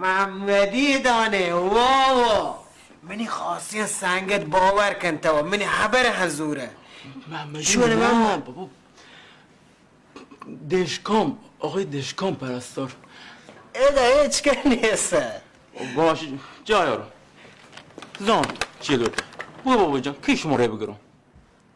محمدی دانے، واہ واہ. منی خاصیں سنگت، باور کن تو، منی حبر ہزورہ. محمدی چون نہ، ماما؟ بابا، دشکام، آقای دشکام پرستار. ادا هیچ کس نیست. باش، جا یارو. زان، چی لوٹے؟ بگو بابا جان، کی شما رے بگرم؟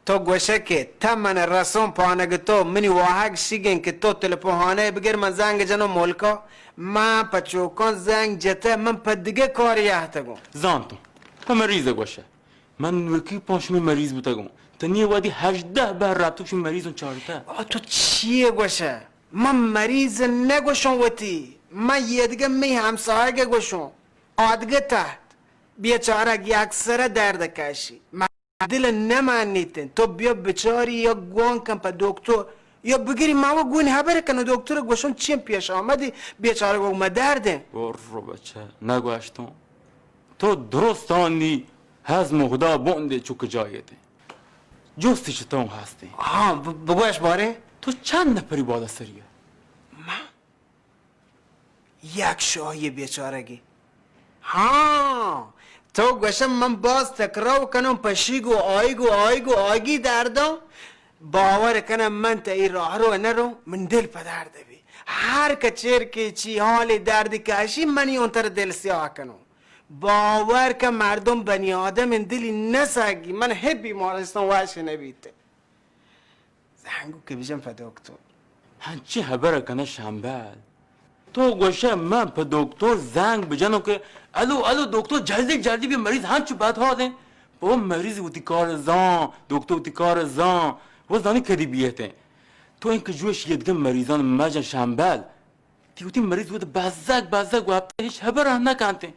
تو گوشے کہ تا من رسون پانگ تو، منی واہگ شیگن کہ تو تلپوہانہ بگر، من زنگ جنو ملکا، من پہ چوکان زنگ جتہ، من پہ دگہ کاری اہتگوں. زانتوں، پہ مریض گوشے. من نوکی پانچمی مریض بوتگوں. تنی وادی ہژدہ بار راتو شمی مریضوں چارتہ. آ، تو چیے گوشے؟ من مریض نگوشوں وتی. من یہ دگہ می ہمسایگ گوشوں. آدگہ تحت بیچارگ یک سر درد کشی. من دل نمانیتن. تو بیا بچاری یا گوان کن پہ دکتر. یا بگری ما و گون حبر کنو دکتر گوشن چین پیش آمدی بیچارگ و ما دردن. برو بچہ، نگوشتوں. تو درستانی ہزم خدا بندے چک جایتے. جستی چتوں ہستے؟ ہاں، ب-، بگوش بارے. تو چند نفری بالا سریہ؟ من؟ یک شاہی بیچارگی. ہاں، تو گوشم من باز تکرار کنم پشی گو آئی گو آئی گو آگی درداں. باور کنم من تا ای راہ رو نرو، من دل پہ درد بی. ہر کچیر کی چی حالی دردی کشی منی اون تر دل سیاہ کنو. باور کن مردم بنی آدم ان دلی نسگی، من ہب بیمارستان وش نبیت. زنگو کہ بجن پہ دکتر. ہنچی حبر کنہ شمبل. تو گوشہ من پہ دکتر زنگ بجنوں کہ الو، الو دکتر، جلدی، جلدی بیا، مریض ہنچو بدحالیں. بابا مریض وتی کار زان، دکتر وتی کار زان. و زانی کدی بیتیں. تو انکہ جوش یدگہ مریضان مجن شمبل. تی وتی مریض وت بزگ، بزگ و ہفتہ ہیچ حبر ہم نکنتیں.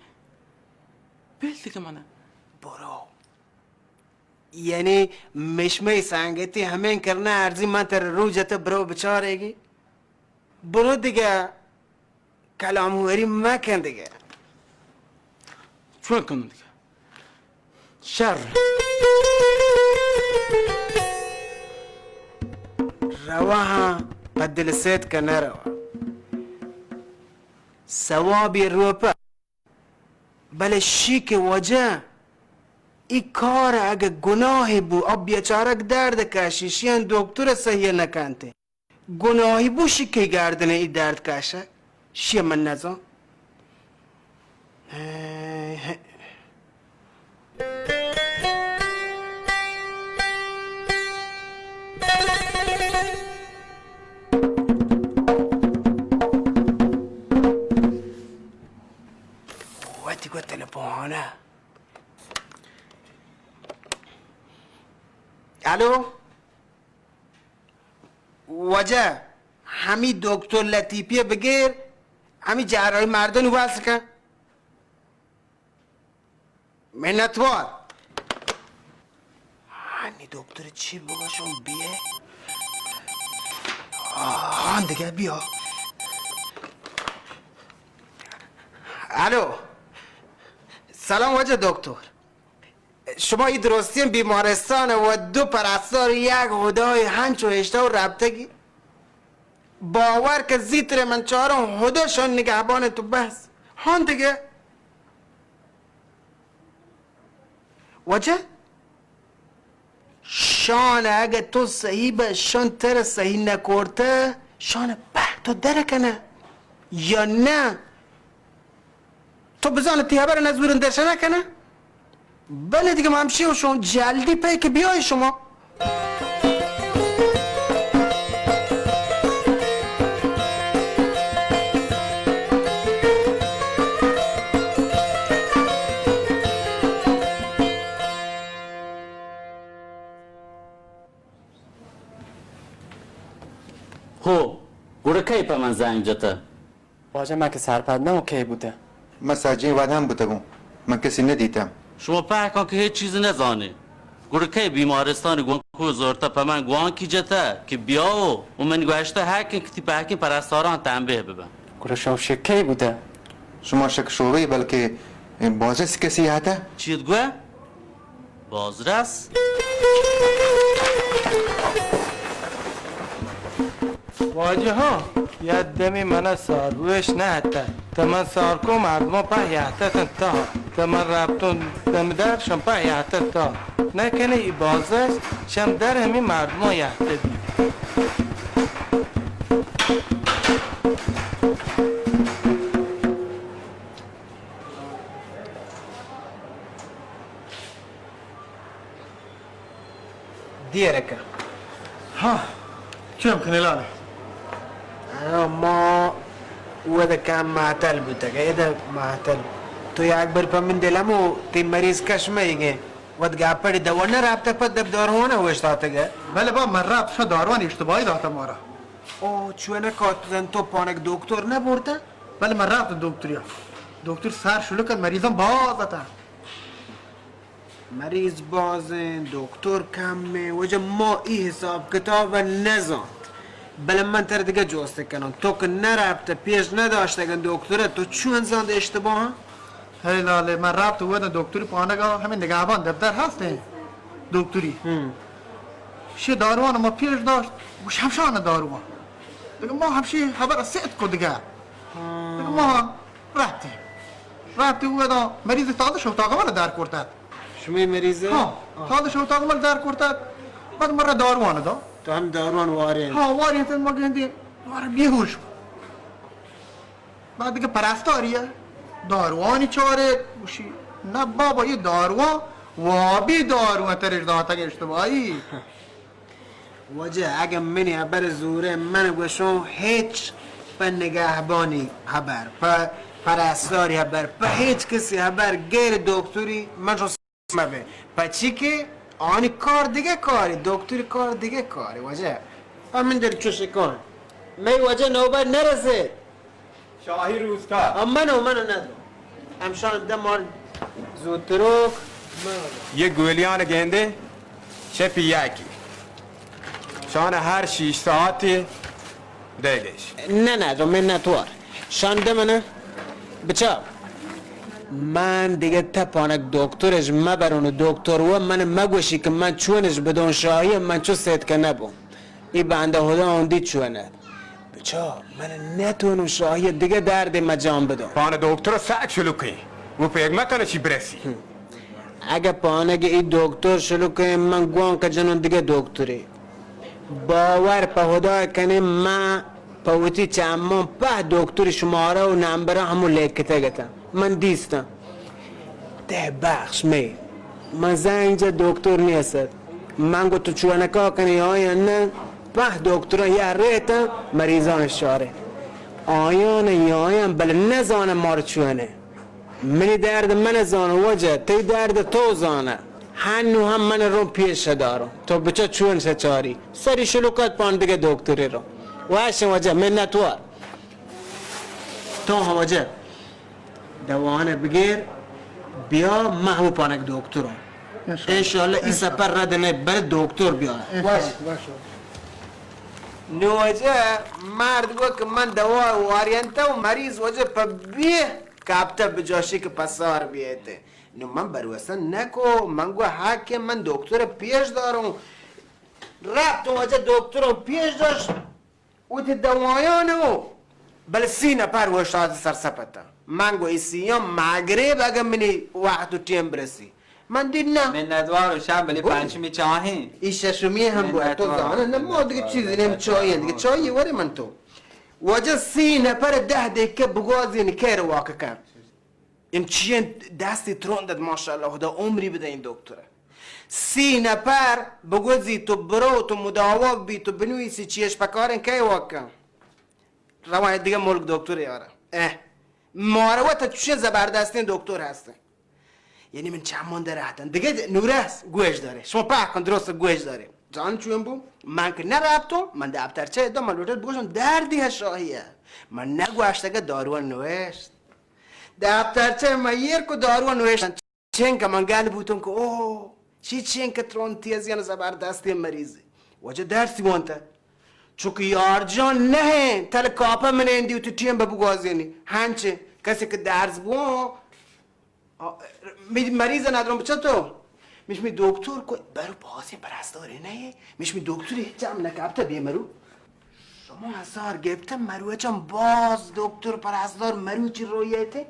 بل دگہ منہ. برو. یعنی مشمئے سنگتی ہمیں کرنا ارزی من تر رو جتہ برو بچارے گی. برو دگہ کلام وری مکن دگہ. چون کنوں دگہ؟ شر. روا ہاں پہ دل سیت کہ نہ روا. ثوابی روپہ. بلے شی کہ وجہ ای کار اگہ گناہی بو، اب بیچارگ درد کشی، شیان دکتر صحیح نکنتے. گناہی بو شی کہ گردن ای درد کشہ، شی من نزان. وتی گو تلپوہانہ. الو؟ واجہ، ہمی دکتر لطیفی بگیر، ہمی جراحی مردانی وصل کن. منتوار. ہانی دکتر چی بگوشم بیئے؟ آن دگہ بیا. الو. سلام واجہ دکتر. شما ای درستین بیمارستان و دو پرستار یک خدای ہنچو ہشتہ و ربطگی. باور کہ زیتر من چاروں ہدا شان نگہبان تو بس. ہان دگہ. واجہ؟ شان اگہ تو صحیح بہ، شان تر صحیح نکورتہ، شان پہ تو در کنہ یا نہ؟ تو بزان تی حبر نزورن درشہ نکنہ. بلے دگہ ما ہمشی و شما جلدی پہ کہ بیای شما. ہو، گڑا کئے پہ من زنگ جتہ؟ واجہ، من کہ سرپد نہ اوں کئے بوتہ. من سجہیں وھد ہم بوتگوں، من کسی نہ دیتہ. شما پہکاں کہ ہچ چیز نہ زانے. گڑا کئے بیمارستان گوانکو زرتہ پہ من گوانکی جتہ کہ بیاو و من گوشتہ ہر کن کہ تی پہکیں پرستاراں تنبیہ ببن. گڑا شما شک کئے بوتہ؟ شما شک شوبی، بلکہ بازرس کسی آتہ؟ چیت گوہ؟ بازرس؟ واجہ ہاں، یک دمی منا ساروش نہ اتہ. تہ من سارکو مردماں پہ یہتہ تن تہا۔ تہ من رپتوں دم در شم پہ یہتہ تہا۔ نہ کنے ای بازش شم در ہمی مردماں یہتہ بی۔ دیرکہ۔ ہاں، چون کنی لالا؟ ہاں، ما ودا کم معطل بوتگ، ادا معطل۔ تو یک بر پہ من دلمو تی مریض کش مئیگے۔ وت گپڑی دوا نہ رابطہ پہ دب داروان اوشتاتگے۔ بلے با من رابطہ شا داروان اشتباہی داتا مارا۔ او چونکا تو پانک دکتر نہ بورتا؟ بلے من رابطہ دکتریا۔ دکتر سر شلکت مریضاں باز اتا۔ مریض بازیں، دکتر کمیں، واجہ ما ای حساب کتاب نزانت۔ بلے من تر دگہ جوست کنم، تو کہ نرپتہ پیش نداشتگن دکتر، تو چون زانت اشتباہ؟ ہے لالے، من رپت ودن دکتری پانگا، ہمیں نگہبان دفتر ہستیں دکتری۔ ہم۔ شی داروان ما پیش داشت، گوش ہمشان داروان۔ دگہ ما ہمشی خبر سیت کو دگہ۔ ہاں۔ دگہ ما رپتیں۔ رپتیں ودن مریض تازہ شو تاگہ والا در کرتت۔ شمی مریض؟ ہاں، ہاں۔ تازہ شو تاگہ والا در کرتت۔ بعد مرا داروان دا۔ تو ہم داروان وارے؟ ہاں، وارے تن ما گندی۔ مارا بیہوش۔ بعد دگہ پرستاری ء داروانی چارت، گوشی، نہ بابا، یہ داروان وابی داروان ترش داتگ اشتباہی۔ واجہ، اگہ منی ہبر زورے، من گوشوں ہچ پہ نگہبانی ہبر، پہ پرستاری ہبر، پہ ہچ کسی ہبر غیر دکتری من شو مبے، پچی کہ آنی کار دگہ کاری، دکتری کار دگہ کاری۔ واجہ، پہ من دل چوش کن، مئی واجہ نوبت نرسے۔ شاہی روزگار۔ آ، منو، منو ندرو۔ ہمشان دم اور زوتروک۔ یہ گولیان گیندے، چپی یاکی۔ شان ہر شیش ساعتی دیگش۔ نہ، نہ، تو منتوار۔ شان دے من بچا۔ من دیگہ تپانک دکترش مبرون، دکتر و من مگوشی کہ من چونش بدون شاہی من چو سیت کہ نبون۔ ای بندہ خدا اوندی چونت۔ بچا، من نتونم شاہی دگہ درد ما جان بدم۔ پانہ دکتر سک شلوکیں۔ وہ پیغمت نشی برسی۔ ہم۔ اگہ پانگ ای دکتر شلوکیں، من گوان کہ جنون دگہ دکترے۔ باور پہ خدا کنے، من پہ وتی چمان پہ دکتر شمارہ و نمبر ہمو لکھتگ اتاں۔ من دیستاں۔ تہ بخش مئے۔ من زنگ جت دکتر نیست۔ من گو تو چونکا کنی آیان نہ؟ پہ دکتر یا ریت مریضان شارے۔ آیان یا آیان بل نزانم مار چونے۔ منی درد من زانم واجہ، تی درد تو زانہ۔ ہنو ہم من رو پیش دارم۔ تو بچا چون سچاری۔ سری شلوکت پان دگہ دکتری رو۔ واش واجہ منتوار۔ تو ہم واجہ۔ دوانہ بگیر، بیا، من ہمو پانک دکتروں۔ انشاءاللہ۔ انشاءاللہ ای سفر رد نہ بر دکتر بیا۔ انشاءاللہ۔ واش۔ واش۔ نو واجہ مرد گو کہ من دوا وارینتا و مریض واجہ پہ بی کاپتا بجاشی کہ پسار بیتے۔ نو من بروسہ نکو، من گو حق کہ من دکتر پیش داروں۔ رپت واجہ دکتروں پیش داشت۔ وتی دوایان و بلے سی نفر اوشتات سرسپت۔ من گو ای سیاں مغرب اگہ منی وقت و ٹیم برسی۔ من دید نہ۔ منتوار و شام بلے بوی۔ پنچمی چاہیں۔ ای ششمی ہم بو۔ تو منتوار۔ زانہ نہ ما دگہ چیزی نیم چاہی ہیں، دگہ چاہی ورے من تو۔ واجہ سی نفر دہ دکہ بگوازین کیر واقع کن۔ ام چی انت دستی ترند ات، ماشاءاللہ، خدا عمری بدہ این دکتر۔ سی نفر بگوزی تو برو، تو مداوا بی، تو بنویسی چیش پکارن کئے واکن۔ روان دگہ ملک دکتر یارا۔ اہ۔ مارا وت چوشیں زبردستیں دکتر ہستن۔ یعنی من چمان در اہتن۔ دگہ نورس گوش دارے۔ شما پاک کن درست گوش دارے۔ جان چون بو؟ من کہ نہ رپتوں، من دپترچہ دو من لوٹت بگوشم دردی ہے شاہی ہے۔ من نہ گوشتگہ داروان نوشت۔ دپترچہ من ایر کو دارو نوشتن۔ چنکہ من گل بوتوں کہ اوہ، چی چنکہ ترون تیزی ان زبردستی مریض۔ واجہ درسی وانتہ۔ چونکہ یار جان نہ ہیں، تل کاپہ من اندی تو ٹیم بہ بگوازینی۔ ہنچے کسی کہ درس بوان، آ، می مریض ندرون بچہ تو۔ مش می دکتر کو برو بازی پرستاری نہ ہے۔ مش می دکتری چم نکپتہ بی مرو۔ ما آزار گپتہ، مروچاں باز دکتر پرہزگار مروچی رویتے.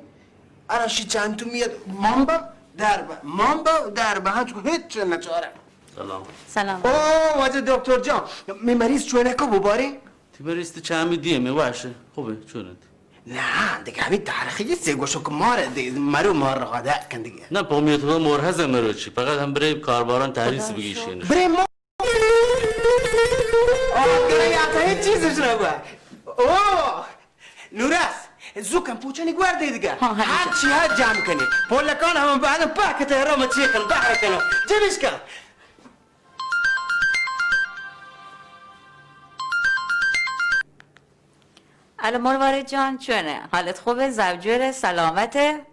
ارا شی چنتو میت، مانبا دربہ، مانبا دربہ، ہنچ کو ہچ نچارہ. سلام. سلام. او واجہ دکتر جان، می مریض چونکو ببارے؟ تی مریض تو چمی دیے می واش، خوبے، چونت؟ نہ، دیگه ہمی تاریخی سے گوشو کہ مار دی، مرو مار رہا دات کن دیگه. نہ، پومیت ہو مور ہزم مروچی، فقط ہم برے کارباران تحریص بگیشین. برے مو آ، کرے آتا ہیچ چیز اش نہ ہوا. او، نوراس، زو کن پوچانی گوار دے دگا. ہاں، ہاں. ہر چی ہر جام کنی. پولکان ہم بعد پاکت ہے، روم چی کن، بہر کنو. جبش کن. الو مروارید جان، چونه؟ حالت خوبه؟ زوجوره؟ سلامته؟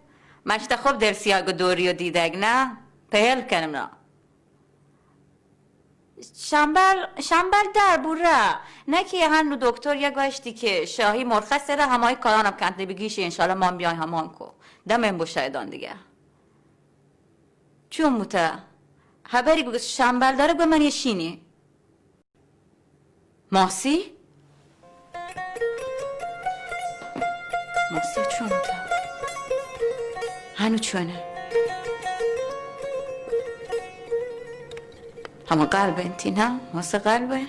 مشت خوب درسیاگ دوری و دیدگ نه؟ پهل کنم نه. شمبل، شمبل در بوره. نه که هنو دکتر یه گوشتی که شاهی مرخص ره، همای کارانم کنت بگیشی، انشالله ما بیای همان کو. دمم بو شایدان دیگه. چون بوته؟ هبری گو شمبل داره گو من یه شینی. ماسی؟ ماسی چون بوته؟ هنو چونه؟ همه قلب انتی نه؟ ماسی قلبه؟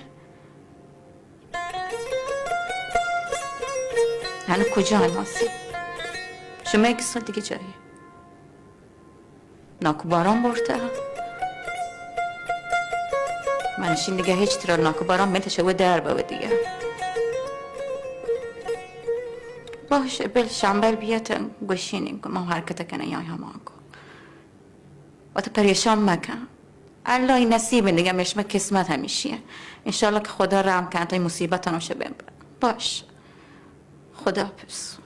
هنو کجا ماسی؟ شما یک سال دیگه جایی. ناکو باران برته. من شین دیگه هیچ طرح ناکو باران میته شوه در بوه دیگه. باشه، بل شنبل بیاد گوشینیم که ما حرکت کنه یا همان کو. و تو پریشان مکن. الله این نصیب دیگه، مشمه قسمت همیشیه. انشالله که خدا رحم کنه، تا این مصیبت هم شه بمره. باش. خداحافظ.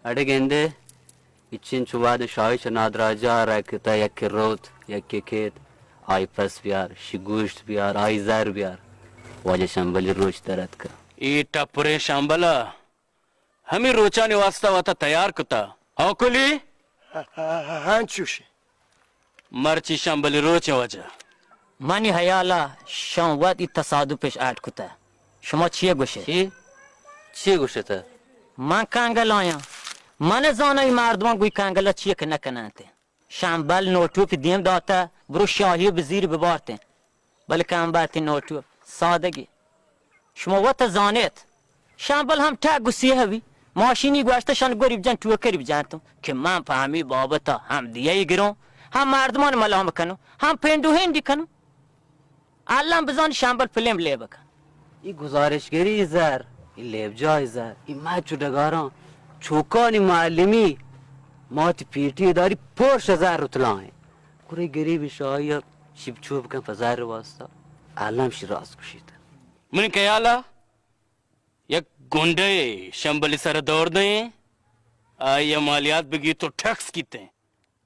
اڑے گندے، اچین چو وہد شاہی چہ نادراہجاہ ءَ رکتہ، یکے روت، یکے کیت، آئی پس بیار، شی گوشت بیار، آئی زر بیار۔ واجہ شمبلی روچ در اتکہ۔ اے ٹپریں شمبل ءَ ہمے روچانی واستا وتا تیار کتہ۔ ہاں کلی؟ ہاں، ہاں، ہاں، چوشیں۔ مرچی شمبلی روچیں واجہ۔ منی ہیال ءَ شاں وت ای تصادفش اڈ کتہ۔ شما چی گوشے؟ چی؟ چی گوشتہ؟ من کنگل آیاں۔ من زاناں ای مردمان گوی کنگل ءَ چی کہ نہ کننت۔ شمبل نوٹوپ دیم داتہ، برو شاہی بزیر ببارتیں۔ بلے کمبختی نوٹوپ سادگی۔ شما وت زانیت۔ شمبل ہم ٹک گسیہ بی، ماشینی گوشتہ شان گریب جان ٹوکری بجانتوں کہ من پہ ہمی بابتا ہم دیہی گروں، ہم مردمان ملام کنوں، ہم پینڈو ہندی کنوں۔ الان بزان شمبل پلیم لیب کن۔ ای گزارشگری زر، ای لیبجای زر، ای مچ و ڈگاران، چوکانی معلمی، ماتی پیٹی داری پرش زر و طلائیں۔ گرے گریب شاہی شیب چوب کن پہ زر واسطہ۔ الان شی راست گوشیت۔ منی خیالا یک گنڈے شمبلی سر دور دیں، آئی مالیات بگی تو ٹیکس کیتے۔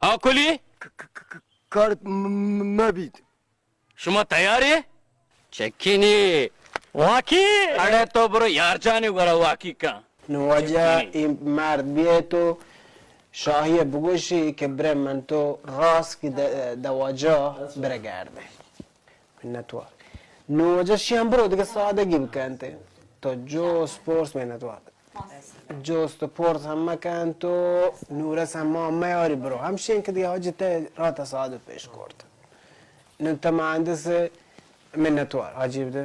ہاں کلی؟ ک-، ک-، ک-، ک-، کارت م-، م-، مبیت۔ شما تیارے؟ چکینی۔ واکی؟ اڑے تو برو یار جانی گورا واکی کن۔ نو واجہ چکینی۔ ای مرد بیئے تو شاہی بگوشی کہ برے من تو راست کی د-، دواجہ برے گردے۔ منتوار۔ نو واجہ شی ہم برو دگہ سادگی بکنتے۔ تو جوست پرس منتوار۔ جوست و پرس ہم مکن تو نورس ہم ما میاری برو۔ ہمشین کہ دیگہ حاجی تے راتا سادو پیش کرت۔ نو تا مہندس منتوار۔ حاجی بدے۔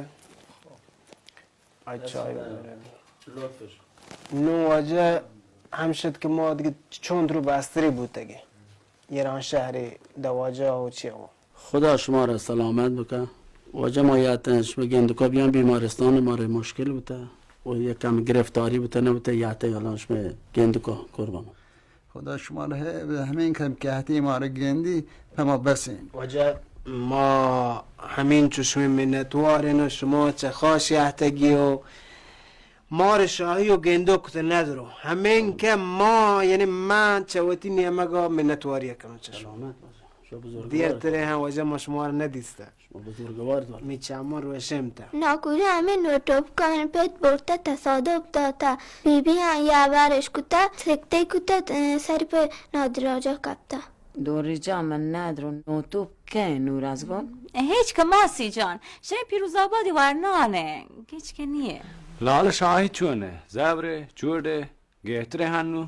اچھا۔ نو واجہ ہمشت کہ ما دگہ چون درو بستری بوتگی۔ ایران شہری دواجہ و چی و۔ خدا شما را سلامت بکن۔ واجہ ما یاتیں شما گندکا بیان بیمارستان مارے مشکل بوتا و یک کم گرفتاری بوتا نبوتا، یاتیں الان شما گندکا قربان۔ خدا شما را ہے، ہمیں کم کہتی مارا گندی، ہما بسیں۔ واجہ ما ہمیں چو شما منتواریں و شما چہ خاش یاتگی و مار شاہی و گندوک کت ندرو۔ ہمیں کہ ما، یعنی من چہ وتی نیمگا منتواری کنوں چہ شما۔ سلامت باشا۔ شما بزرگوار۔ دیر ترے ہم واجہ ما شما را ندیستہ۔ شما بزرگوار تو۔ می چماں روشم تا۔ ناکوجا ہمیں نوٹوپکان پت برتا تصادف داتا۔ بی بی آں یا بارش کتا، سکتے کتا، سر پہ نادراجا کپتا۔ دوری جان من ندرو نوتوپ کئے نورازگل؟ ہچ کہ ماسی جان، شمئے پیروز آبادی ورنانے، ہچ کہ نیے۔ لال شاہی چونے؟ زبرے، چوڑے، گہترے ہنو؟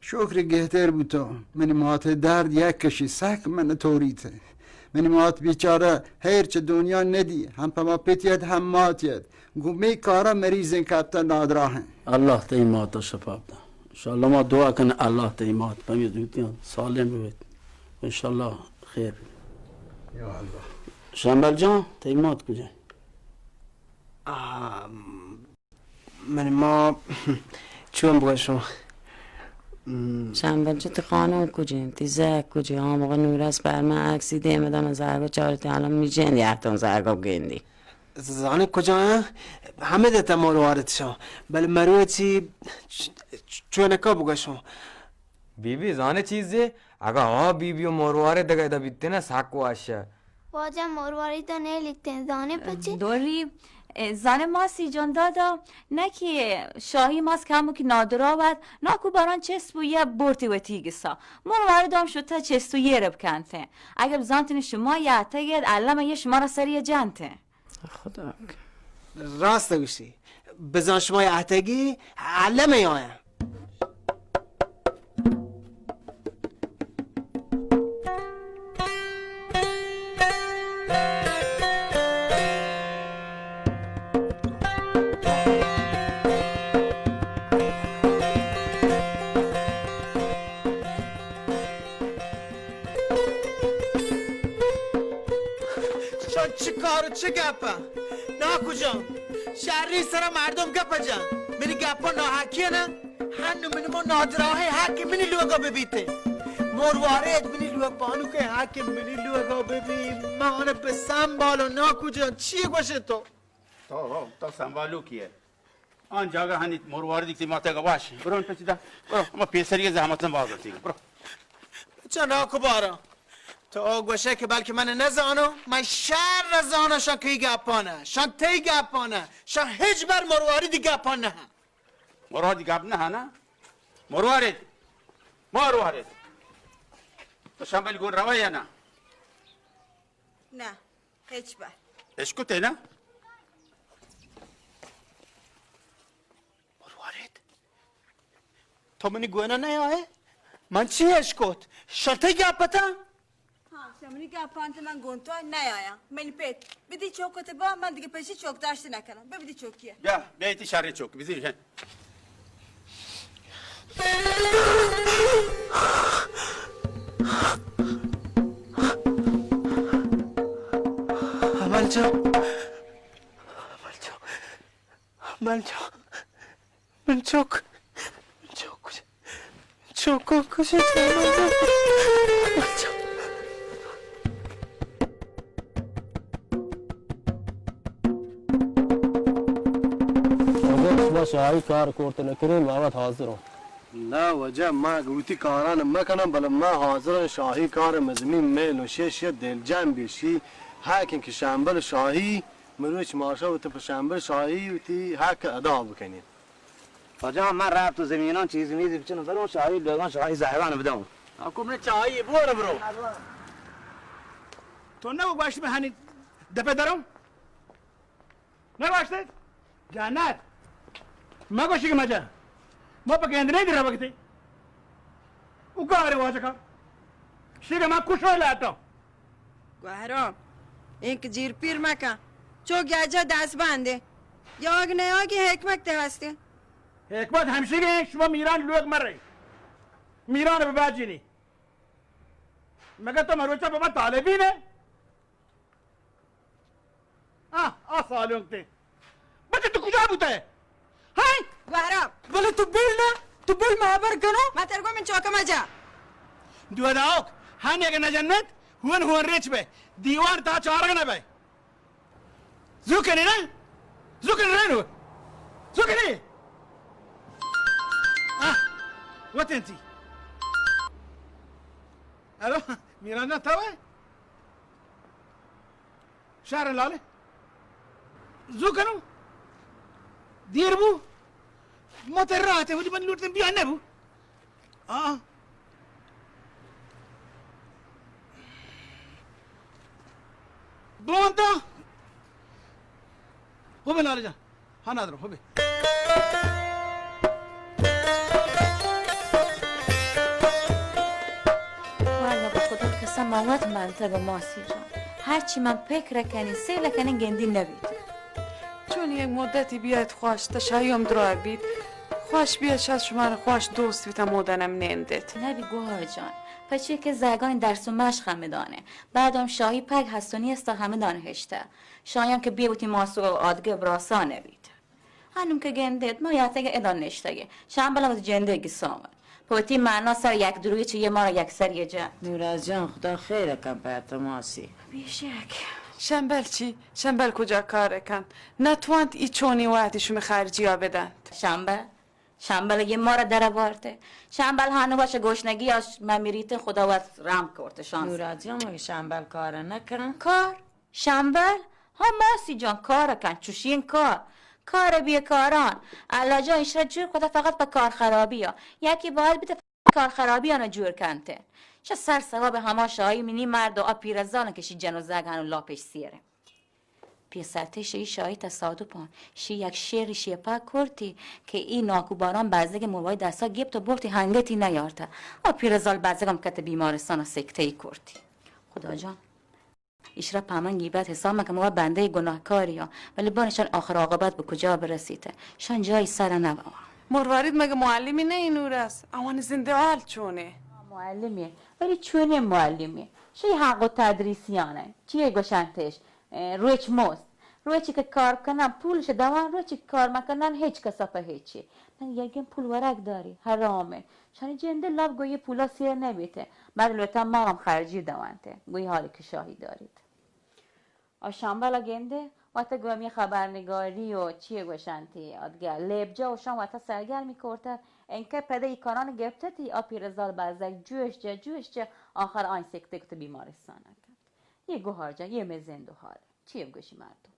شکر گہتر بوتو۔ منی مات درد یک کشی سک من توریت۔ منی مات بیچارہ ہیر چہ دنیا ندی، ہم پہ ما پتیت ہم ماتیت۔ گوں می کارا مریضیں کپتہ نادراہیں۔ اللہ تئی ماتا شفا بدہ۔ انشاءاللہ ما دعا کنیں اللہ تئی مات پمی زوتیاں سالم ببیت۔ انشاءاللہ خیر ببیت۔ یا اللہ۔ شمبل جان، تئی مات کجا؟ آ، من ما چون بگوشوں؟ شمبل جان، تئی خانم کجا انت؟ تئی زہگ کجا؟ آ موقع نورس پر من عکسی دیم دم زہگو چارتی، الان می جند یاتون زہگو گندی۔ زانے کجا آں؟ ہمے دتا مروارد شاں، بلے مروچی چ-، چ-، چونکا بگشوں۔ بی بی زانے چیزے، اگا آ بی بی و مروارد دگہ ادا بیتنے سک واشہ۔ واجہ مرواری تو نیلیتیں، زانے پچے؟ دوری، اے، زانے ماسی جان دادا، نہ کہ شاہی ماس کمو کہ نادرا بات، ناکو باران چست بو یا بورتی وتی گسا۔ مروارد ہم شتا چست و یہ رب کنتے۔ اگہ بزانتنی شما یا تگید، علم یہ شما را سری جانتے۔ خدا۔ راست گوشی۔ بزاں شما اہتگی علم آیا۔ شان چه کار و چه گپه؟ ناکو جان، شری سر مردم گپ جان. منی گپا ناحقی نه؟ هنو من ما نادراهی حق منی لوگا ببیته. مروارید منی لوگ بانو که حق منی لوگا ببی. من آن بسنبالو ناکو جان، چی گوشه تو؟ تو، تو سنبالو کیه؟ آن جاگہ ہنی مرواردی تی ماتا گواش۔ برو انت چدا۔ برو، ہما پیسری زحمت نہ باز ہوتی۔ برو۔ چہ ناکو بارا۔ تو او گوشے کہ بلکہ من نزانو، من شر زانو شان کی گپانا، شان تی گپانا، شان ہچ بر مرواردی گپان نہ۔ مرواردی گپ نہ نا؟ مروارد۔ مروارد۔ تو شمبل گون روی یا نا؟ نہ، ہچبر۔ اشکتے نا؟ مروارد، تو منی گونا نیائے؟ من چی اشکت؟ شرطی گپتا؟ منی گپاں تو من گون تو نیایاں۔ منی پت، بدی چوک تے با، من دیگه پیشی چوک داشت نکنم۔ ببدی چوکیه۔ بیا، بیا ایتی شریں چوک، بزیر۔ امل جان، امل جان، امل جان، من چوک، من چوک کجا؟ چوکاں کشت۔ اگاں شما شاہی کار کرت نہ کنین، ما وت حاضر اوں۔ نہ واجہ، ما گوتی کاران مکنم، بلے ما حاضر اوں شاہی کار مزنی میل و شش یا دلجم بیشی۔ حق کہ شمبل شاہی مروچ ماشا وت پہ شمبل شاہی وتی حق ادا بکنین۔ واجہ، من رفت و زمینان چیز میز بچن برون، شاہی لوگان، شاہی زہگان بدون۔ آکو من چاہی بور برو۔ تو نہ گوشت میں ہنی دپے دروں؟ نہ گوشت؟ جانت۔ ما گوشی کہ مجا۔ ما پہ گندنے دی روگ تے۔ او کار واجہ کا۔ شیگا ما کشو لاٹو۔ گوہرام، اینک جیر پیر مکن۔ چو گیاجا دست بندے۔ یاگ نیاگی حکمت تے ہستے۔ حکمت ہمشی گئے، شما میران لوگ مرے۔ میران بباجینی۔ مگر تو مروچا بابا طالبی نے؟ آ، آ سالونک تے۔ بچہ تو کجا بوتا ہے؟ ہائیں؟ گوہرام۔ بلے تو بل نہ، تو بل ما ہبر کنو۔ ما ترگو من چوکا مجا۔ دو داوک، ہن یک نجنت، ہون ہون ریچ بے۔ دیوار تا چارگ نہ بے۔ زو کنی نا؟ زو کنی نا نو؟ زو کنی؟ آ، وطن تی۔ الو، میران جان، تو ہے؟ شہر لالے۔ زو کنو۔ دیر بو۔ ما تر رہا تے، ولی من لوٹتے بیا نہ بو۔ آ۔ بونتا۔ ہو بے لال جان۔ ہاں نادرو، ہو بے۔ واللہ بہ خدا قسم، من وت منتگ ماسی جان۔ ہرچی من پکر کنی، سیل کنی گندی نبیت۔ چون یک مدتی بیایت خوش، تہ شاہی ہم دراہ بیت۔ خوش بیایت، شاید شما را خوش دوست بیت، ہمودا نم نندت۔ نبی گوہر جان، پچے کہ زہگانی درس و مشق ہمدانہ۔ بعد ہم شاہی پگ ہست و نیست ہمدان ہشتہ۔ شاہی ہم کہ بیا وتی ماس و آدگہ براسا نبیت۔ ہنوم کہ گندیت، ما یاتگ ادا نشتگیں۔ شمبل وتی جندے گساون۔ پہ وتی معنا سر یک دروی چہ یہ مارا یک سر یہ جند۔ نورا جان، خدا خیر کن پہ تماسی۔ بیشک۔ شمبل چی؟ شمبل کجا کار کنت؟ نتوانت ای چونی وقتی شمی خرجی ها بدنت۔ شمبل؟ شمبل یہ مارا در بارتے۔ شمبل ہنو وش گوشنگی اش ممیریت، خدا وت رحم کرتے شانس۔ نورا جان، مگہ شمبل کار نکن؟ کار؟ شمبل؟ ہاں ماسی جان، کار کن، چوشین کار۔ کار بیکاران۔ اللہ جان ایشرا جور کتا فقط پہ کار خرابی ها۔ یکی باید بیت کار خرابی آنو جور کنتے۔ چہ سر ثواب ہما شاہی منی مرد و آ پیرزال کہ شی جن و زگ ہنو لاپش سیرے۔ پیسرتے شی شاہی تصادفان۔ شی یک شعری شی پا کرتی کہ ای ناکو باران بزگ موبای دستا گپت و برتی ہنگتی نیارتا۔ آ پیرزال بزگم کت بیمارستان سکته‌ای کرتی۔ خدا جان۔ ایشرا پہ من گیبت حساب مکن، ما بندهٔ گناهکاری ها، ولی بانشان آخر عاقبت به کجا برسیت؟ شان جایی سر نبوا۔ مروارید مگه معلمی نه این نور است؟ اوانی زنده حال چونه؟ معلمی، ولی چونه معلمی؟ شی حق و تدریسیانه. چیه گوشنتش؟ اه، روچ مزد. روچی که کار کنن پولش دوان، روچی که کار مکنن هیچ کسا په هیچی. من یگم پول ورگ داری، حرامه. شانی جنده لب گویی پولا سیر نبیته. بعد لوتا ما هم خرجی دوانته. گویی حالی که شاهی دارید. آ شمبل گنده، وقت گو همی خبرنگاری و چیه گوشنتی، آدگه لیبجا و شان وقت سرگرمی کرته، انکه پده ای کاران گپتتی، آ پیرزال بزگ جوش جه، جوش جه، آخر آن سکته کت بیمارستان کت. یه گوهار جان، یه مزند و حاله. چیه بگوشی مردم؟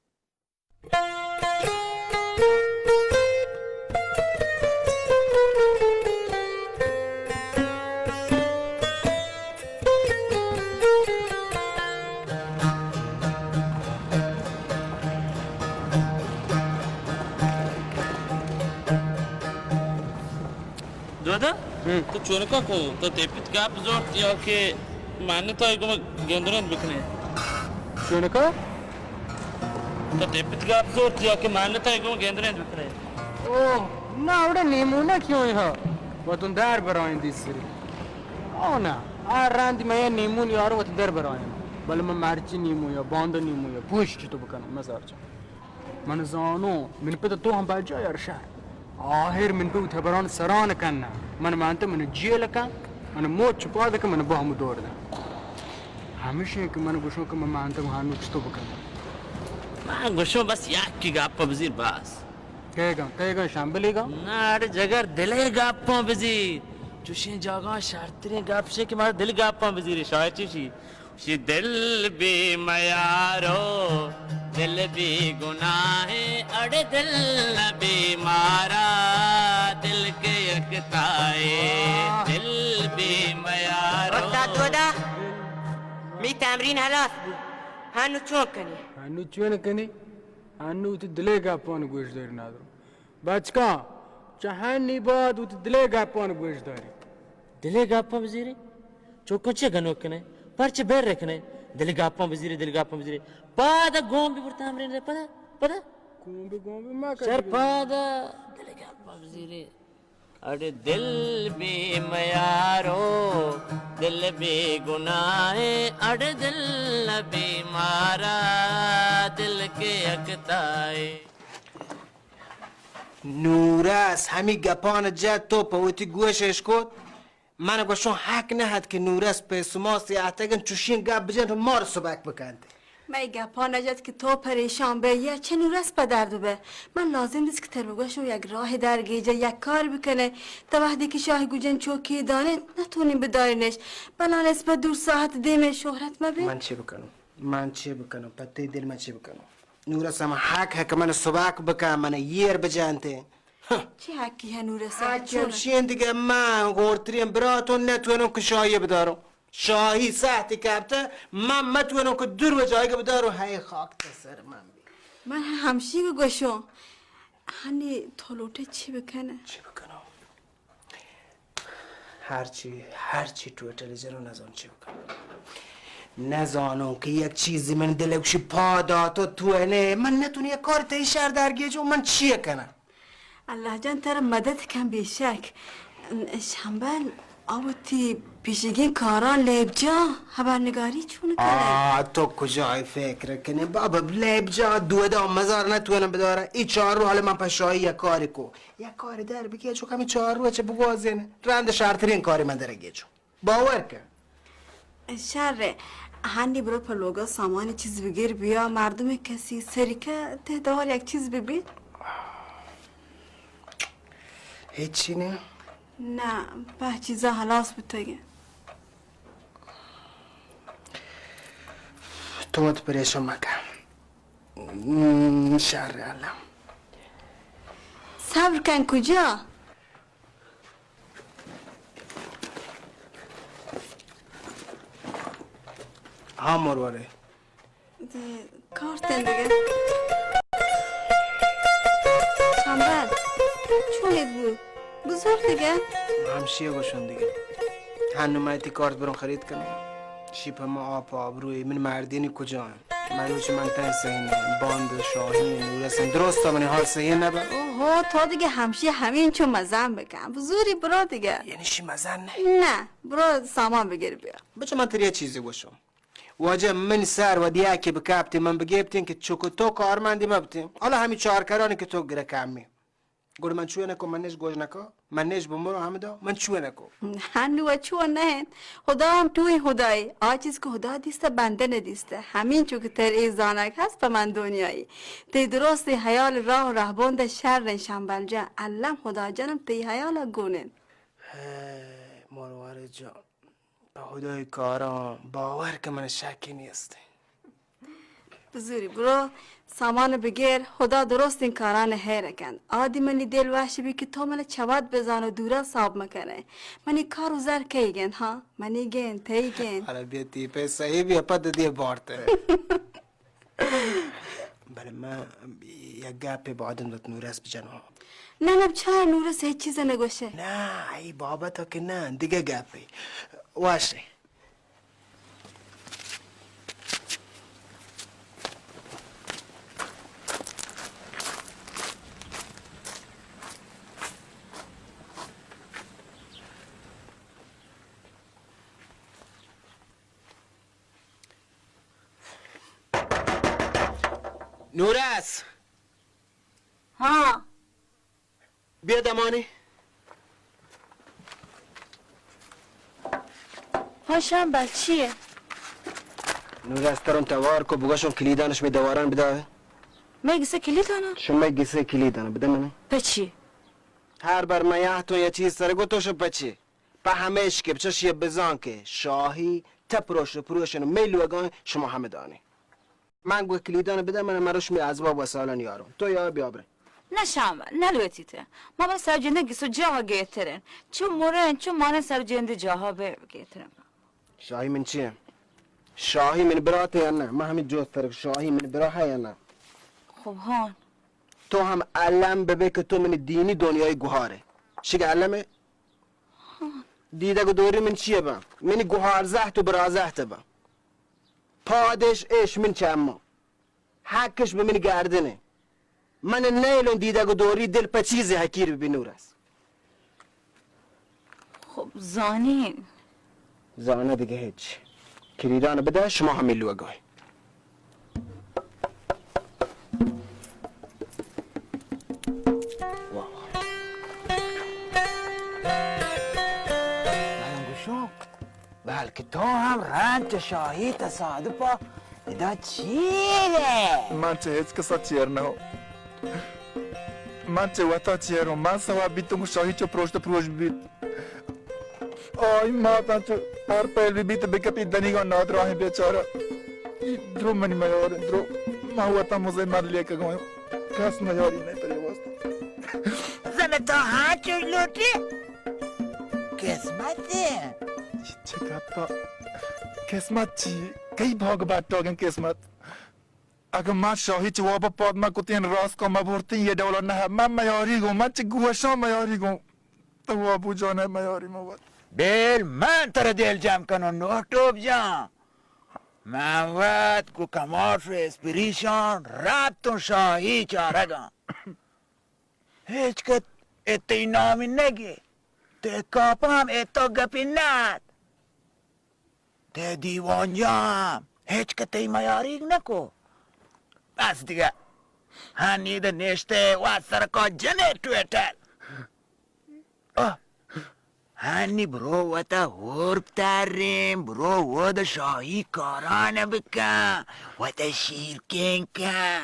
دودا، ہم۔ تو چونکا کو؟ تو تپیت گپ زرت یا کہ من تو گم گندرند بکنے۔ چونکا؟ تو ٹپت گپ زورت یا کہ من تو گم گندرند بکنے۔ اوہ، نہ، اوڑا نیمو نہ کیوں ہا۔ وتون در برائیں دیسری۔ او نہ، آ رند میں نیمون یارو وت در برائیں۔ بل میں مرچی نیمو یا باند نیمو یا پوشت تو بکنم، مزار جان۔ من زانو، من پت تو ہم بجا یار شہر۔ آہر من پہ وتی ہبران سران کن۔ من مانتے من جیل کن، من موت چپا دکن، من بہم دور دن۔ ہمیشہ کہ من گوشوں کہ من مانتے ہانو چتو بکن۔ من گوشوں بس یکی گپ بزیر بس۔ کئے گا؟ کئے گا؟ شامبلی گا؟ نہ، اڑے جگر دلے گپاں بزیر۔ چوشیں جاگاں شرتریں گپ شے کہ مارا دل گپاں بزیر۔ شاعر چی شی؟ شی دل بی میارو، دل بی گناہ، اڑے دل نبی مارا، دل کے یکتائے، دل بی میارو۔ اور تا دودا، می تمرین ہلاس بو۔ ہنو چون کنی؟ ہنو چون کنی؟ ہنو تی دلے گپان گوش داری نادرو۔ بچکاں، چہ ہنی بعد وتی دلے گپان گوش داری۔ دلے گپان بزیری؟ چوکاں چے گنوک کنے؟ پرچے بیر رکھنے؟ دلے گپان بزیری، دلے گپان بزیری۔ پادا گون بی برتا ہمرین دے، پدا، پدا۔ گون بی، گون بی ما شر کدی۔ پادا۔ دلے گپان بزیری۔ اڑے دل بی میارو، دل بی گناہ، اڑے دل بی مارا، دل کے یکتائے۔ نورس ہمی گپان جت تو پہ وتی گوش اش کت۔ من گوشوں حق نہ ات کہ نورس پہ سما سیاہتگن چوشیں گپ بجنت و مار سبک بکنت۔ مئے گپان نجت کہ تو پریشان بئے یا چہ نورس پہ درد بئے۔ من لازم دیست کہ تر بگوشوں یک راہ در گیجئے، یک کار بکنئے۔ تا وہدے کہ شاہ گوجن چوکی دانت نتونی بدارینش، بلان اسپت دور ساعت دیمئے شہرت مبی۔ من چی بکنوں؟ من چی بکنوں؟ پہ تئی دل من چی بکنوں؟ نورس ہم حق ہے کہ من سبک بکن، من ایر بجنت۔ ہاں۔ چی حقی ہے نورس؟ حق چون؟ ہمشی انت دگہ من گورترین براتوں نتونوں کہ شاہی بداروں۔ شاہی ساعتی کپتہ، من متونوں کہ دور و جایگہ بداروں۔ ہے خاک تہ سر من بی۔ من ہمشی گوشوں۔ ہنی تو لوٹے چی بکنہ؟ چی بکنوں؟ ہرچی، ہرچی ٹوٹلی جنوں نزانوں چی بکنوں۔ نزانوں کہ یک چیزی من دل گوشی پادا تو تو نے، من نتونی یک کار تئی شر در گیجوں، من چی کنم؟ اللہ جان ترا مدد کن بے شک۔ شمبل، آ وتی پیشگیں کاراں لیب جا، خبرنگاری چون کنئے؟ آ، تو کجا فکر کنئے بابا، لیب جا دودا مزار نتونم بدارم۔ ای چار روچ حالا من پہ شاہی یک کاری کو۔ یک کاری در بگیجو، ہمے چار روچ بگوازین۔ رند شرترین کاری من در گیجو۔ باور کن۔ شر، ہنی برو پہ لوگا سامان چیز بگیر بیا، مردم کسی سریکہ تہ دار یک چیز ببی۔ ہچی نہ؟ نہ، پہ چیزا ہلاس بوتگیں۔ تو وت پریشان مکن۔ ہم، شر اللہ۔ صبر کن کجا؟ ہاں مروارے۔ دے، کارت ایں دگہ۔ شمبل، چونت بو؟ بزور دگہ۔ ہمشی گوشن دگہ۔ ہنو من تی کارت برون خرید کنم۔ شی پہ ما آپ آبروی من مردینی کجا؟ مروچی من تن سہی نہ، باند شاہین نورسن درست منی حال سہی نہ بہ۔ اوہو، تو دگہ ہمشی ہمینچو مزن بکن۔ بزوری برو دگہ۔ یعنی شی مزن نہ؟ نہ، برو سامان بگر بیا۔ بچہ من تریا چیزی گوشم۔ واجہ من سر و دیا کہ بکپتیں من بگپتیں کہ چک تو کارمندی مبتیں۔ حالا ہمی چار کرانی کہ تو گرہ کمی۔ گڑ من چوئے نکو، من نش گوش نکو، من نش بمرو ہمدا، من چوئے نکو۔ ہنو و چو نہ انت۔ خدا ہم ٹوئیں خدائے، آ چیز کہ خدا دیستہ بندہ ندیستہ۔ ہمینچو کہ تر اے زانگ ہست پہ من دنیائی۔ تئی درستیں حیال راہ و رہبند شر انت شمبل جان۔ الم خدا جانم تئی حیال گون انت۔ ہے مروارے جان۔ پہ خدای کاراں باور کہ من شکی نیست۔ بزوری برو سامان بگر، خدا درستیں کاران ہیر کنت۔ آدی منی دل وش بی کہ تو من چہ وت بزان و دورا ساب مکنئے۔ منی کار و زر کئی گند؟ ہاں، منی گند، تئی گند۔ حالا بیا تی پہ صحیح بیا پد دی بارت۔ بلے من یک گپے بادن وت نورس بجنوں۔ نہ، نہ، بچار نورس ہچ چیز نگوشے۔ نہ، ای بابت کہ نہ، دگہ گپے۔ واشے۔ نورس! ہاں. بیا دمانی. ہاں شمبل، چیے؟ نورس ترون توار کو بگشون کلیدانش می دواران بدا. می گسے کلیدانا؟ شمئے گسے کلیدانا بدا من. پچی؟ ہر بر من یہتون یا چیز سر گو تو شو پچی. پہ ہمیش کہ بچش یہ بزان کہ شاہی تہ پروش پروشن می لوگان شما ہمے دانی. من گو کلیدان بدہ، من مروش می ازباب وسائلان یارون. تو یار بیا برے. نہ شام، نہ لوتی تے. ما بس سر جندے گسو جاہ گہترن. چو مرن، چو مارن سر جندے جاہ بے گہترن. شاہی من چیے؟ شاہی من برات یا نہ؟ من ہمیں جوست ترک شاہی من براہ یا نہ؟ خب ہان. تو ہم علم ببے کہ تو منی دینی دنیای گوہارے. شگہ علمے؟ دیدگ و دوری من چیے با؟ منی گوہار زہت و برا زہت با. پادش اش من چما. حقش بہ منی گردنے. من نیلون دیدگ و دوری دل پہ چیزے حقیر بہ بی نورس. خب زانین. زانہ دگہ ہچ. کلیدان بدہ شما ہمے لوگا. واہ واہ. من گوشوں، بلکہ تو ہم رند چہ شاہی تصادفا ادا چیرے؟ من چہ ہچ کسا چیر نہ ہوں. من چہ وتا چیر ہوں. من سواب بیتوں کہ شاہی چو پروشت پروش بیت. آئی ماتاں چو ہر پہل بہ بیت بکپی دنیگا نادراہیں بیچارہ. ای درو منی میار درو. من وتا مزے مر لیکگا ہوں. کس میاری نہ ترے واسطہ. زن تو ہاں چوش لوٹی؟ قسمت ہے. چہ گپا؟ قسمت چی؟ کئی بھاگ باٹاگیں قسمت؟ اگہ من شاہی چہ وابا پاد مہ کتیں، راست کو مہ برتیں، یہ ڈولا نہ. من میاری گوں، من چہ گوشاں میاری گوں. تو وابو جان ء میاری من وت. بیل من ترا دل جم کنوں، نوٹوپ جان. من وت گوں کماش و اسپریشان رپتوں شاہی چارگاں. ہچ کت ء تئی نامی نگے، تئی کاپام ء تو گپی نہ ات. تئی دیوان جان ہچ کت تئی میاریگ نکو. بس دگہ. ہنی دہ نشتے و سرکا جنے ٹویٹر. آہ! ہنی برو وتا ہور بترین، برو ودا شاہی کاران بکن، وتا شیرکین کن.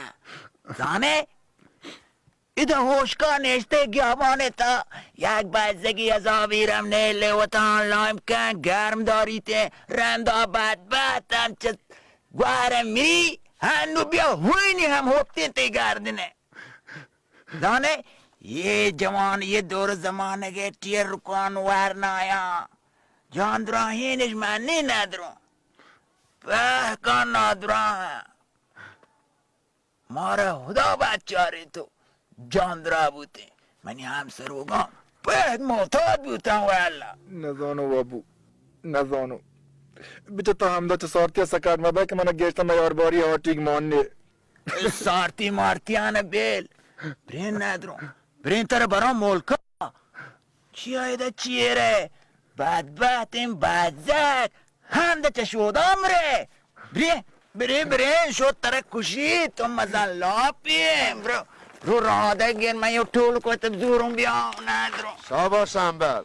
زانے؟ ادا ہوشکا نشتے گیابانے تا، یک بزگی عذابی رم نیلے وتا لائم کن، گرم داریتے، رندا بدبختم چہ گوارم مری، ہنو بیا ہوینی ہم ہوپتین تی گردنے. زانے، یہ جوان، یہ دور زمانگے ٹیر کن ورنایا. جان دراہینش منی ندروں. پہکان نادراہ. مارا خدا بچاری تو جان درا بوتیں. منی ہم سروگان پہک معتاد بوتاں واللہ. نزانو بابو، نزانو. بچہ تا ہمدا چہ سارتیا سکار مبئے کہ منا گیشتر میارباری ہاٹیگ ماننے. سارتی مارتیان بیل. برین ندروں. برین تر بران ملکا. چیا ادا چیرے؟ بدبختیں بزگ. ہند چہ شودا مرے. برین، برین، برین، شو ترا کشی، تو مزن لاپی. برو، رو رادہ گیر، من یو ٹول کو تب زوروں بیا، ندروں. شاباش امبل.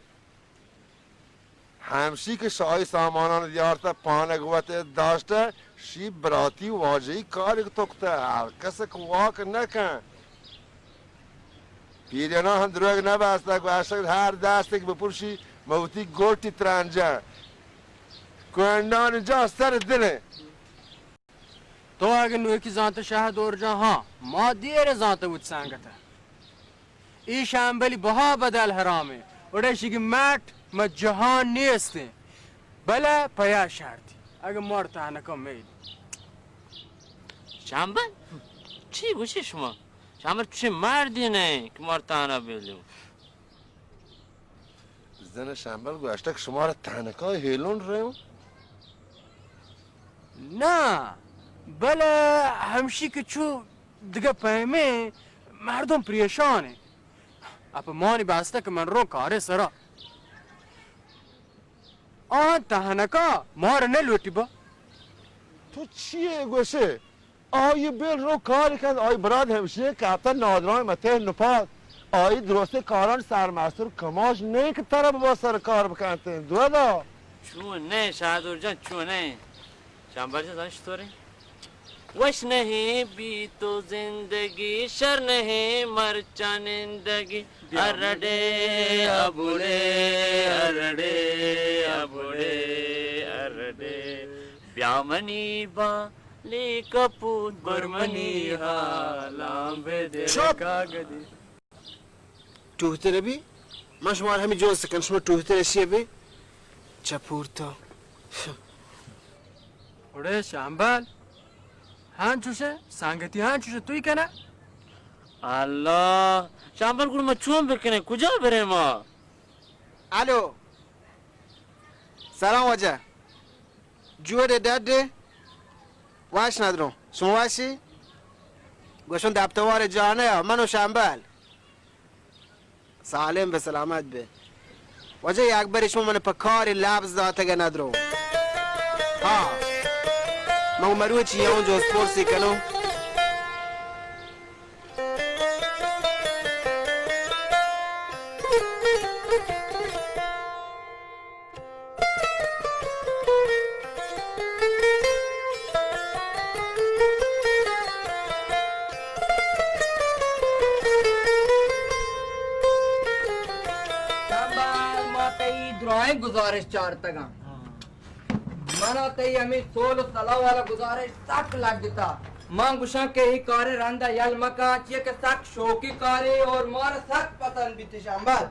ہمشی کہ شاہی سامانان دیارتہ، پانگ وت داشتہ، شی براتی واجہی کارے کہ تو کتہ، ہر کس کہ واک نکن. پیرینا ہم دروگ نبستہ، گوشتگ ہر دستے کہ بپرشی، من وتی گوٹی ترنجاں. کوہنڈان جا سر دلیں. تو اگہ نوکی زانتہ شاہ دور جان، ہاں، ما دیر زانتہ وت سنگتہ. ای شامبلی بہا بدل حرامیں. اڑے شگی مٹ مہ جہان نیستیں. بلہ پیا شرطی. اگہ مار تہنکا میل. شامبل؟ چی گوشی شما؟ شامبل چی مردی نہ کہ مار تہنا بیلو. زن شمبل گوشتگ شمارا تنکا ہیلون رہوں؟ نہ، بلے ہمشی کہ چو دگہ پیمیں مردم پریشان انت. اپہ مانی بستہ کہ من رو کارے سرا. آہاں تہنکا مار نہ لوٹی با. تو چیے گوشے؟ آئی بل رو کار کن، آئی براد ہمشی کہ حتی نادران متے نپاد. آئی درست کاران سرمستر کماش نہیں کہ طرف با سر کار بکنتے. دودا. چون نہ شاہدور جان، چون نہ؟ شامبال جان، زانش تو رے؟ وش نہیں بی تو زندگی، شر نہیں مرچاں نندگی. ارڑے ابوڑے، ارڑے ابوڑے، ارڑے. بیا منی بالی کپوت، برمنی حالاں بدے. چپ! کاگدی. ٹوہتر بی، من شما را ہمے جوست کن، شما ٹوہتر اشی بی، چپورتا. اڑے شامبال، ہاں چوشے، سنگتی ہاں چوشے، توی کنا؟ اللہ، شامبال گڑا ما چون بکنیں، کجا بریں ما؟ الو، سلام واجہ. جوڑے ڈڈے؟ واش ندروں. شما واشی؟ گوشن دپتوار جانه، منو شامبال. سالم به سلامت به. واجہ یک بری شما من په کار لبز داتگ ندروں. ها. من مروچی اون جوز پرسی کنوں. شمبل، ما تئی درائیں گزارش چارتگاں. منا تئی ہمے سول و صلاح والا گزارش سک لگتا. من گوشاں کہ اے کارے رندا یل مکن، چیا کہ سک شوقی کارے اور مارا سک پسند بیت شمبل.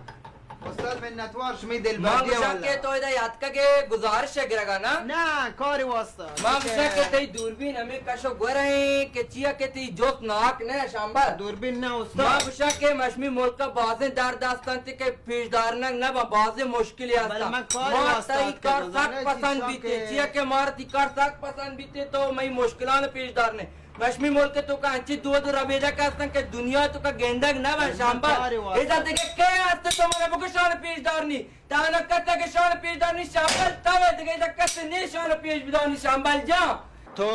استاد منتوار شمی دل من بردی گوشاں والا. کہ تو ادا یاتکگے گزارش گرگا نا؟ نا، کار واسطہ. من گوشاں کہ تئی دوربین ہمے کش و گور ہیں کہ چیا کہ تئی جست ناک نہ شمبل. دوربین نہ استاد. من گوشاں کہ مشمی ملک بازیں درد ہستن کہ پیش دارنگ نہ باں، بازیں مشکلی ہستاں. بلے من کار ما واسطہ تئی اتکگ کار آں، سک زاناں چی پسند شوق بیتے، ہے؟ چیا کہ مارا تئی کار سک پسند بیتے تو مئی مشکلان پیش دارنے. مشمی ملک تو کا انچی دود و ربیدگ ہستن کہ دنیا تو کا گندگ نہ بن بلے من شمبل. کار واسطہ. ادا دگہ کئے ہست تو منا بگشان پیش دارنی؟ تانا کس کہ شان پیش دارنی شمبل، تو دگہ ادا کس نی شان پیش بدانی شمبل جان. تو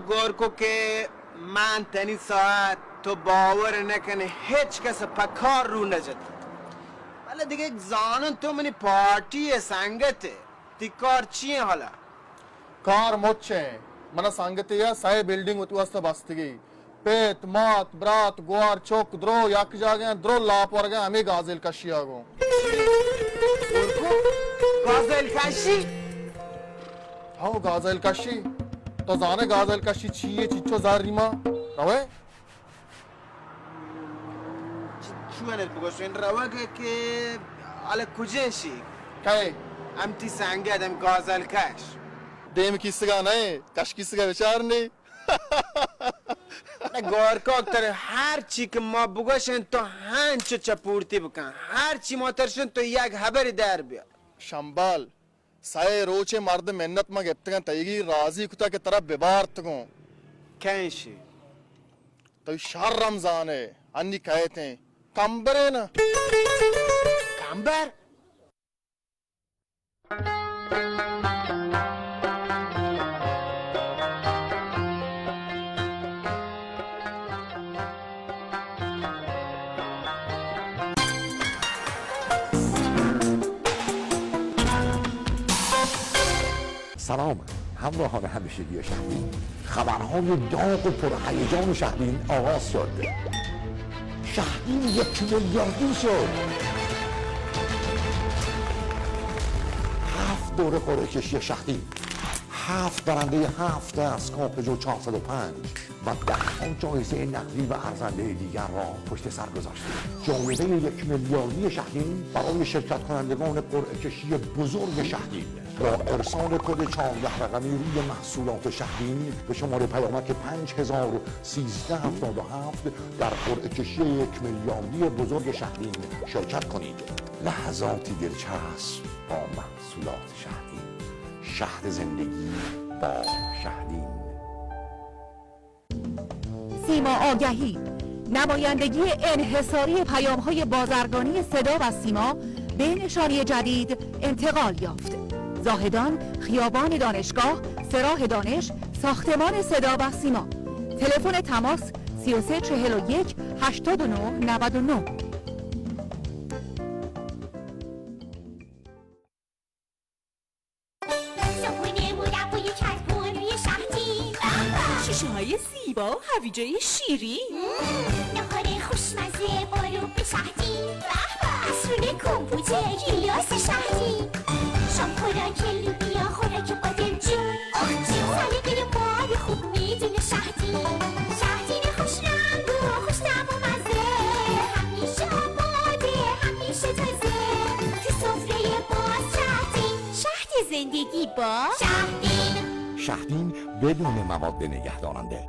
گور کو کہ من تنی ساعت تو باور نہ کنے، ہچ کس پہ کار رو نہ جت. بلے دگہ زانن تو منی پارٹی ہے، سنگت ہے، تی کار چی ہیں حالا؟ کار مچ ہیں. من سنگتے یا سہ بلڈنگ وتی واسطہ بستگی. پت، مات، برات، گوار، چک، درو، یک جاگہ ہیں، درو لاپ ورگا ہمیں گازیل کشی آگو. گازیل کشی؟ ہاں، گازیل کشی. تو زانے گازیل کشی چی ہے، چیچو زر ریما؟ روے؟ چ-، چونت بگوشن روگ کہ حال کجیں شی؟ کئے؟ ہم تی سنگت ہم گازیل کش. دیم کیسگا نئے، کش کیسگا بچار نی. نہ گورکاک تر ہر چی کہ ما بگوشن تو ہنچو چپورتی بکن، ہر چی ما ترشن تو یک حبری در بیا. شمبل، سئے روچے مرد منت ما گپتگاں تئیگی راضی کتا کہ ترا ببارتگوں. کئے شی؟ تو شر رمضانے، انی کئیتیں کمبرے نا. کمبر؟ سلام همراهان همیشگی شهدین. خبرهای داغ و پرهیجان شهدین آغاز شد. شهدین یک میلیاردی شد. هفت دوره قرعه کشی شهدین، هفت برندهٔ هفت اسکاپ جو چهارصد و پنج و ده‌ها جایزهٔ نقدی و ارزندهٔ دیگر را پشت سر گذاشتیم. جایزهٔ یک میلیاردی شهدین برای شرکت کنندگان قرعه کشی بزرگ شهدین با ارسال کد چهارده رقمی روی محصولات شهدین به شمارهٔ پیامک پنج هزار و سیزده هفتاد و هفت در قرعه کشی یک میلیاردی بزرگ شهدین شرکت کنید. لحظاتی دلچسب با محصولات شهدین. شهد زندگی با شهدین. سیما آگهی، نمایندگی انحصاری پیام‌های بازرگانی صدا و سیما به نشانی جدید انتقال یافت. زاهدان، خیابان دانشگاه، سراح دانش، ساختمان صدا و سیما. تلفن تماس: سی و سه چهل و یک هشتاد و نه نود و نه. صبحونه مربای کدو و نون شهدین، به به! شیشه‌های زیبا و هویجای شیرین. مم، ناهار خوشمزه با لوبیا شهدین، به به! عصرونه کمپوت گیلاس شهدین. شام خوراک لوبیا، خوراک بادمجون، آخ جون! سلیقهٔ ما رو خوب می‌دونه شهدین. شهدین خوش رنگ و خوش طعم و مزه، همیشه آماده، همیشه تازه. تو سفرهٔ باز شهدین، شهد زندگی با شهدین. شهدین بدون مواد نگهدارنده.